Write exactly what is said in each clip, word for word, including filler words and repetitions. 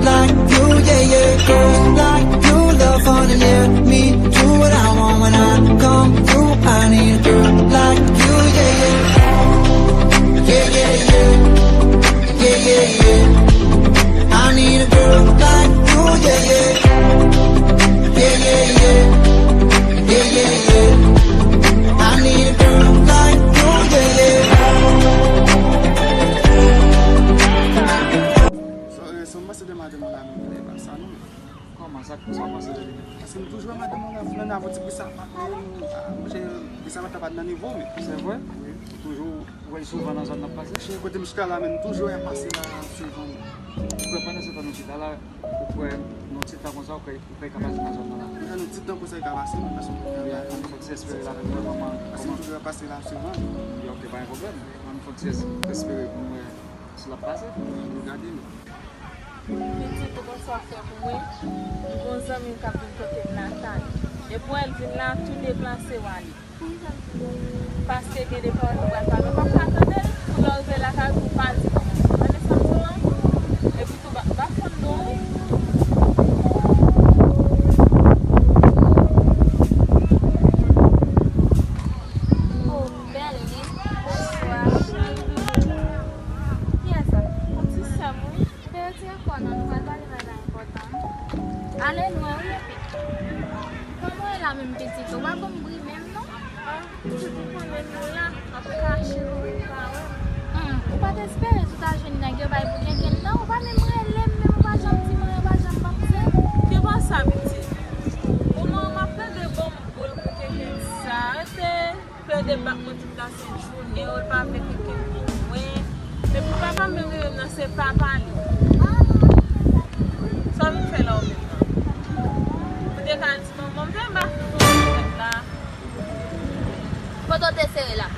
Like you, yeah, yeah. Girls like you love fun and yeah. Me do what I want when I come through. I need a girl like you, yeah, yeah. Yeah, yeah, yeah. Yeah, yeah, yeah. I need a girl like you, yeah, yeah. Yeah, yeah, yeah. Yeah, yeah, yeah. I need a girl like you, yeah, yeah. Sa, eh, sa w panse de madanm ou la menm, e pa sa non. Kòman sa, sa w panse de li menm? Paske m toujou wè madanm ou la flann avè ti bri sapat, men, ah, monchè, bri sapat la pa t nan nivo, men. Se vre? Wi. Ou toujou wè l souvan nan zòn nan pase? Cheri, kote m chita la, men m toujou wè l pase la souvan. Ou kwè pandan se tan nou chita la, ou kwè nan ti tan konsa, ou kwè, ou kwè l ka pase nan zòn nan la? Nan ti tan konsa, li ka pase, men paske m toujou wè l. Ann fè ti espere la pou nou wè kòman, paske m toujou wè l pase la souvan. Ok, pa gen pwoblèm. Ann fè ti es-, espere pou nou wè si l ap pase. Nou gade, men. Pitit, ou konn sa w fè pou mwen? M gon zanmi m k ap vin kote m la, Nathan. Depi w wè l vin la, tou deplase w ale. Paske gen de pawòl nou pral pale, ou p ap ka tande l. Kounye a w rive lakay ou, ou pa di non. Tande sa m di w lan? Epi tou, ba, ba fon nou, wi. Oh, Berly, bonswa. Kiyès sa? Yon ti sè m, wi. Ou te retire kò w non, nou pral pale bagay enpòtan. Ale lwen wi, epi kòman w ye la menm pitit? Ou pa konn bri menm non? Ah, pitit, ou konnen nou la, ap kache pou moun pa wè. Hmm, ou pa t espere si w ta jwenn nèg yo bay pou kenken nan? Ou pa menm rele m, menm ou pa janm di m anyen, ou pa janm ban m zen. Ki bò sa, pitit? Moman an m ap tande bon boul pou kenken sa. Rete. Plede bat mwen tout lasent jounen, ou pa vle kenken pou mwen. Epi papa m menm rele m nan se papa li. Sa w vin fè la ou menm nan? Ou te ka di manman m, vin ba fon mwen la. Kote w te sere la?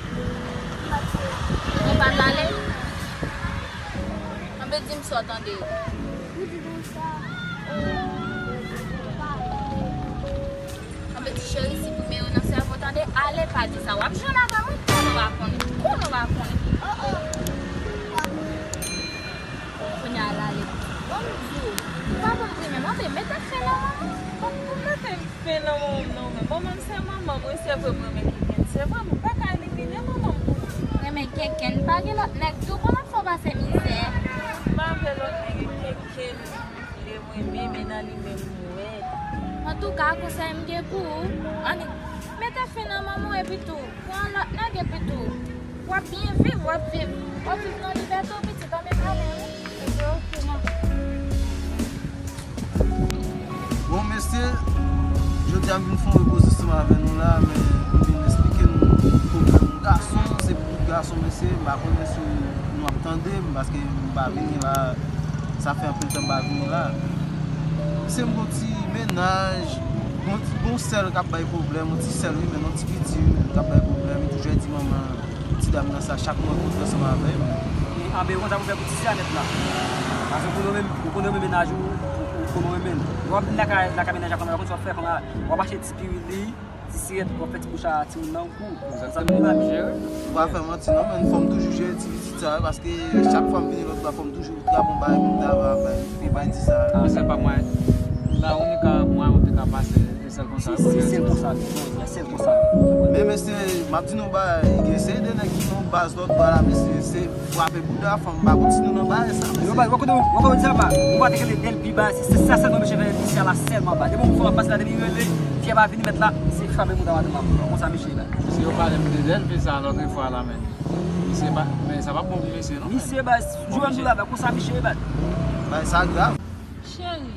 Ou pa t ale? Anben di m sa w tande yo. Anben ti cheri, siprimen yo nan sèvo w tande. Ale pa di sa. W ap jwenn avè mwen. Konnen w pa konnen. Konnen w pa konnen. Kounye a l ale. Bon, m di w, ou pa konn bri menm. Anben mete fen nan manman. Bon, pou mete fen nan manman m non, men manman m se manman m, wi, se vre m renmen kenken. Se vre, m pa ka elimine manman m pou li. Renmen kenken, pa gen lòt nèg tou, kòman fè w pase mizè? M pa vle lòt nèg, kenken m vle, m renmen, men nan li menm m wè. Antouka, konsèy m gen pou ou, annik mete fen nan manman w epi tou, pran lòt nèg epi tou, w ap byen viv, w ap viv, w ap viv nan libète w pitit, anben ale wi. Ebyen, oke, non. Bon, mesye, jodi a m vin fè yon repoze ansanm avè nou la, men m vin esplike nou pwoblèm gason, se pou tout gason, mesye, m pa konnen si nou ap tande m, paske m pa vini la, sa fè anpil tan m pa vini la. Mesye, m gon ti mennaj, gon ti, gon sèl k ap bay pwoblèm, yon ti sèl wi, men yon ti piti wi, men k ap bay pwoblèm, li toujou di manman ti dam nan sa chak mwen kontre ansanm avè m. E anben konsa pou fè pou ti sè a nèt la. Paske ou konnen menm, ou konnen menm mennaj ou, ou, ou konnen menm. W ap vin lakay, lakay mennaj la kòman, w ap konn sa w ap fè kòman, w ap achte ti piwili, ti sirèt, w ap fè ti bouch a timoun nan kou. Sa vin pa byen. Ou pa fè manti non, men fò m toujou jere ti pitit sa yo, paske chak fwa m vini lòt bò, fò m toujou trap yon bagay pou m ta va bay, pou bay di sa. Ah, se pa mwen. La, ou ni ka, mwen, ou te ka pase. Se sèl konsa. Se, se sèl konsa, se sèl konsa. Men mesye, m ap di nou bagay, gen seri de nèg ki nan baz lòt bò la, mesye, se frape bouda fanm, m pa konn si nou nan bagay sa, mesye. Yo, ba, w konnen, w konnen sa, ba, ou pa te rele Dèlpi ba, se, se sa sèlman mesye fè, mesye la sèlman ba. Depi yon fanm ap pase la, depi rele, fyè pa vini mèt la, se frape bouda madanm la, konsa mesye la. Mesye, yo pale m de Dèlpi sa lòt fwa la, men. Misye pa, men sa pa bon pou misye, non, men. Misye ba, jwenn nou la, ba, konsa misye ba. Bagay sa grav. Cheri,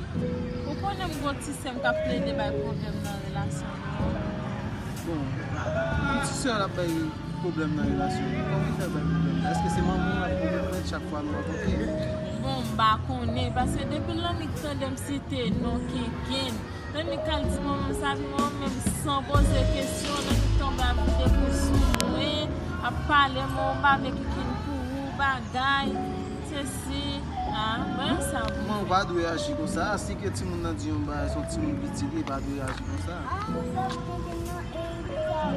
ou konnen m gon ti sè m k ap plede bay pwoblèm nan relasyon nou an. Bon, yon ti sè l ap bay pwoblèm nan relasyon nou. Kòman l fè bay pwoblèm nan? Èske se manman w l ap komèt chak fwa nou rankontre? Bon, m pa konnen, paske depi l annik tande m site non kenken, l annik al di manman m sa, epi manman m menm san poze kesyon, l annik tonbe ap vide kou sou mwen, ap pale mwen, ou pa vle kenken pou ou, bagay. Se si, ah, mwen sa bon. Manman pa dwe aji konsa. Si ke timoun nan di yon bagay, se yon timoun piti li, pa dwe aji konsa.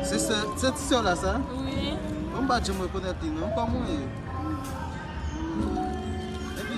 Se sè, se ti sè w la sa? Wi. Bon, m pa janm rekonèt li non. Kòman w ye? Epi,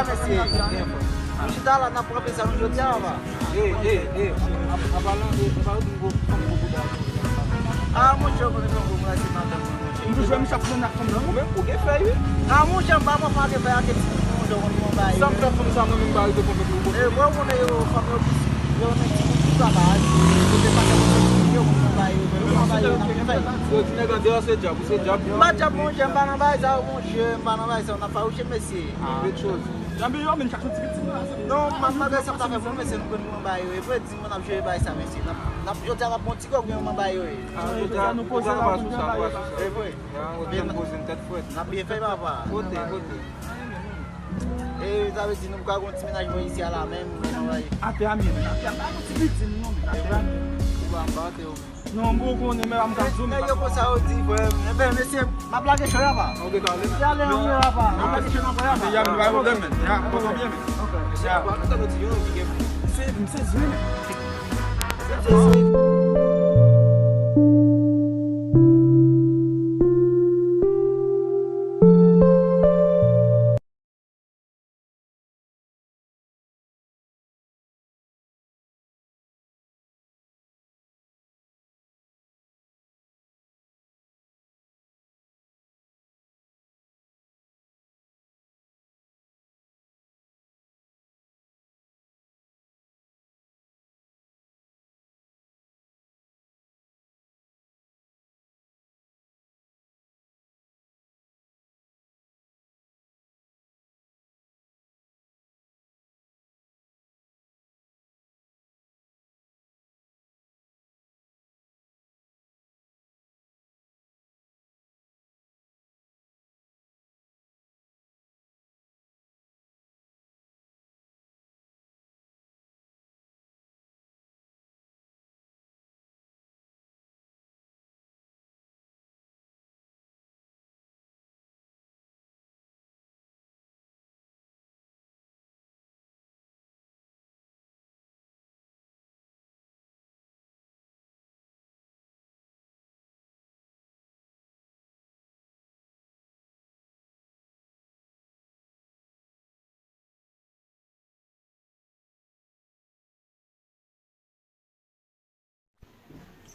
mesye. Nou chita la, n ap kanpe sa nou jodi a, papa. Ey, ey, ey, an palan de, an palan de gwo fanm gwo bouda. Ah, monchè, ou konnen fanm gwo bouda se madanm mwen, monchè. M toujou wè misye ap pran ak fanm nan, wi. Ou menm, ou gen fèy, wi. Ah, monchè, m pa pran pa gen fèy ak ti moun, monchè, ou konn mwen bay. Sa m fè fanm sa, mwen menm, m pa rete konn fanm gwo bouda. E, mwen, ou konnen yo, fanm yo plis, yo renmen ti moun tou sa, ba, yo te pase pou yo, konn mwen bay yo, men yo konn bay yo, n ap fè. Yo di nèg an deyò se djab, ou se djab. M pa djab, monchè, m pa nan bay sa, monchè, m pa nan bay sa, n ap fawouche, mesye. Ah, bèl choz. Janbe yo, men chache yon ti pitit la. Non, m ap mande sa m ta fè pou nou, mesye, nou konn mwen bay yo. E vre, di mwen n ap jere bay sa, mesye. N ap, n ap, jodi a n ap bon ti kòb, men mwen bay yo, e. Ah, jodi a nou poze la, jodi a nou pa sou sa, nou pa sou sa. E vre. Ya, ou te poze n tèt frèt. N ap byen fè, papa. Kote, kote. E, sa vle di nou ka gon ti mennaj mwen isi a la menm, men nou bay. Atè a, men, atè a, pa gon ti pitit, non, men atè a, men. Ou pa anba atè, ou menm. Non, m poko konnen, men m ka di w, men nèg yo konsa yo di, frè m. Enben, mesye, m ap lage cho yo, apa. Ok, talè. Mesye, ale, anmwe, apa. M ap lage cho nan pwen, apa. Ya, men, pa pwoblèm, men. Ya, poto byen, men. Ok. Mesye, apa, nou tann nou di yo, ki gen. Se, m sezi, men. Se, se, se.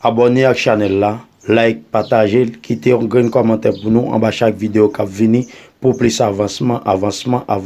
Abòne ak chanèl la, like, pataje l, kite yon grenn kòmantè pou nou anba chak videyo k ap vini pou plis avansman, avansman, avansman.